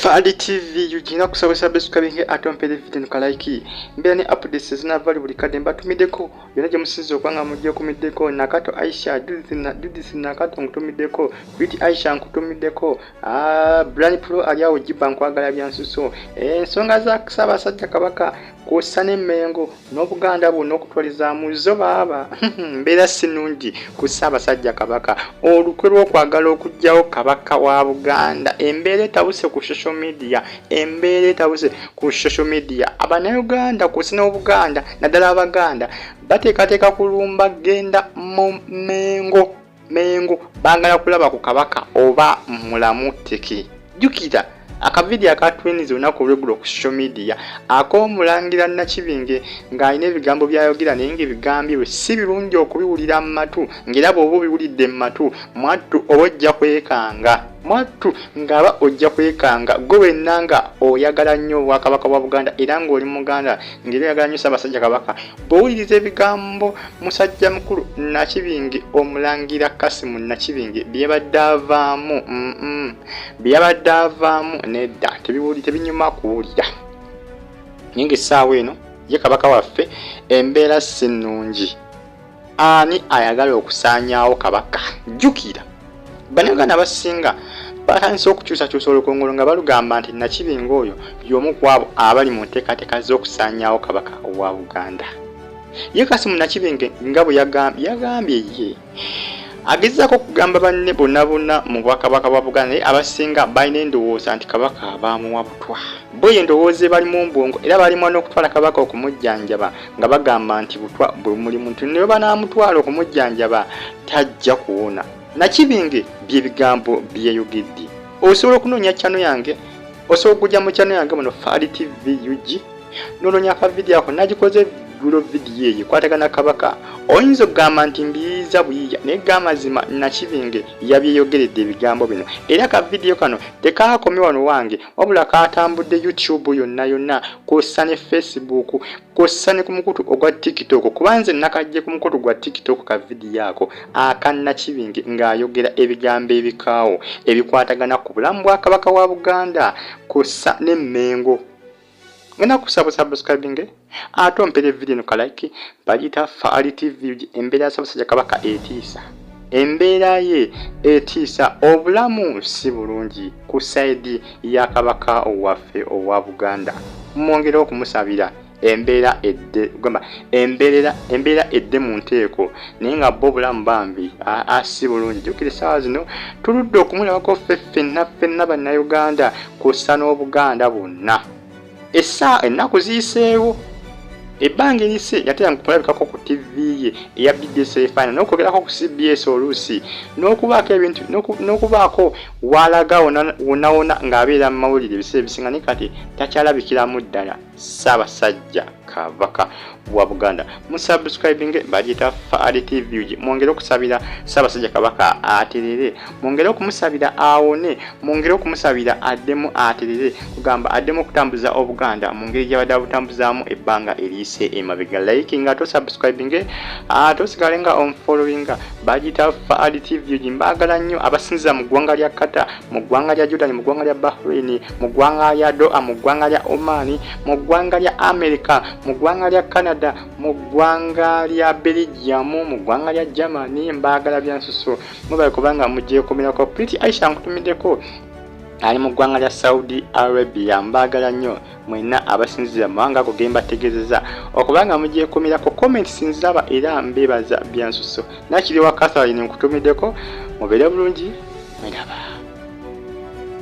Fadi TV ugina kusaba subscribing ate ompere video no like mbeera ne updates ezinava buli kadde mbatumiddeko yonna gye musinza okuba nga mujja okumiddeko. Nakato Aisha, Judith Nakato nkutumiddeko, Brit Aisha nkutumiddeko, Brian Pro ali awo Jiba nkwagala bya nsuso. Ensonga za Ssaabasajja Kabaka kwossa ne Mmengo n'Obuganda bwonna okutwalizaamu zo baaba mbeera si nnungi ku Ssaabasajja Kabaka. Olukwe lw'okwagala okuggyawo Kabaka wa Buganda, embeera etabuse ku social media, embeera etabuse ku social media. Abannayuganda kwossa n'Obuganda naddala Abaganda bateekateeka kulumba genda mu Mmengo. Mmengo baagala kulaba ku Kabaka oba mulamu tteke. Jjukira akavidiyo aka twins olunaku olweggulo ku social media ak'omulangira Nakibinge ng'alina ebigambo by'ayogera naye ng'ebigambo ebyo si birungi okubiwulira mu matu, ng'era bw'oba obiwulidde mu matu mwattu oba ojja kwekanga, mwattu ng'aba ojja kwekanga gwe wenna nga oyagala nnyo obwakabaka bwa Buganda era ng'oli Muganda ng'era oyagala nnyo Ssaabasajja Kabaka. Bw'owuliriza ebigambo musajja mukulu Nakibinge omulangira Kasimu Nakibinge bye yabadde avaamu, bye yabadde avaamu nedda tebinyuma kuwulira. Naye ng'essaawa eno ye Kabaka waffe embeera si nnungi. Ani ayagala okusaanyaawo Kabaka? Jjukira Bannayuganda abasinga batandise okukyusakyusa olukongolo nga balugamba nti Nakibinge oyo y'omu ku abo abali mu nteekateeka z'okusaanyaawo Kabaka wa Buganda. Ye Kasimu Nakibinge nga bwe yagambye ye agezaako okugamba banne bonna bonna mu bwakabaka bwa Buganda, naye abasinga balina endowooza nti Kabaka baamuwa butwa. Bo eyo endowooza ebalimu mbwongo era balimwa n'okutwala Kabaka okumujjanjaba nga bagamba nti butwa bwe bumulimu, nti ne bwe banaamutwala okumujjanjaba tajja kuwona. Nakibinge bye bigambo bye yayogedde. Osobola okunoonya channel yange, osobola okujja mu channel yange muno Fadi TV UG n'onoonya akavidiyo ako nagikoze ggulo. Vidiyo eyo ekwatagana Kabaka, oyinza okugamba nti mbiyiiza buyiiya, naye g'amazima Nakibinge yabyeyogeredde ebigambo bino. Era ka vidiyo kano tekaakomye wano wange, wabula kaatambudde YouTube yonna yonna kwossa ne Facebook kwossa ne ku mukutu ogwa TikTok, kuba nze nakajje ku mukutu gwa TikTok ka vidiyo ako aka Nakibinge ng'ayogera ebigambo ebikaawo ebikwatagana ku bulamu bwa Kabaka wa Buganda kwossa ne Mmengo. Ngenda kusaba subscribing ate ompere video no kalike. Bagiyita Faali TV. Embeera ya Ssaabasajja Kabaka etiisa, embeera ye etiisa, obulamu si bulungi ku side ya Kabaka waffe owa Buganda. Mwongere okumusabira embeera edde, gamba embeera embeera edde mu nteeko, naye nga bo obulamu bambi si bulungi. Jjukira essaawa zino tuludde okumulabako ffe ffenna ffenna Bannayuganda kwossa n'Obuganda bwonna. Ennaku ziyiseewo, ebbanga erise yatera okulabikako ku TV ye eya BBS Fine n'okwogerako ku CBS oluusi n'okubaako ebintu n'okubaako walaga wonna wonna ng'abeera mu mawulire ebiseera ebisinga, naye kati takyalabikiramu ddala Ssaabasajja Kabaka wa Buganda. Musubscribing, bagiyita Faali TV. Mwongere okusabira Ssaabasajja Kabaka aterere, mwongere okumusabira awone, mwongere okumusabira addemu aterere, kugamba addemu okutambuza Obuganda mu ngeri gy'abadde abutambuzaamu ebbanga eriyise emabega. Like nga tosubscribing ate osigale nga onfollowinga, bagiyita Faali TV. Mbaagala nnyo abasinziza mu ggwanga lya Qatar, mu ggwanga lya Jordan, mu ggwanga lya Bahrain, mu ggwanga lya Doha, mu ggwanga lya Oman, mu ggwanga lya America, mu ggwanga lya Canada, mu ggwanga lya Belgium, mu ggwanga lya Germany. Mbaagala bya nsuso, mubale kubanga mugyekomerako. Pretty Aisha nkutumiddeko, ali mu ggwanga lya Saudi Arabia. Mbaagala nnyo mwenna abasinzira mu mawanga ago ge mbategeezeza okubanga mugyekumirako. Comments nziraba era mbeebaza bya nsuso. Nakiri wa Catherine nkutumiddeko, mubeere bulungi, mweraba.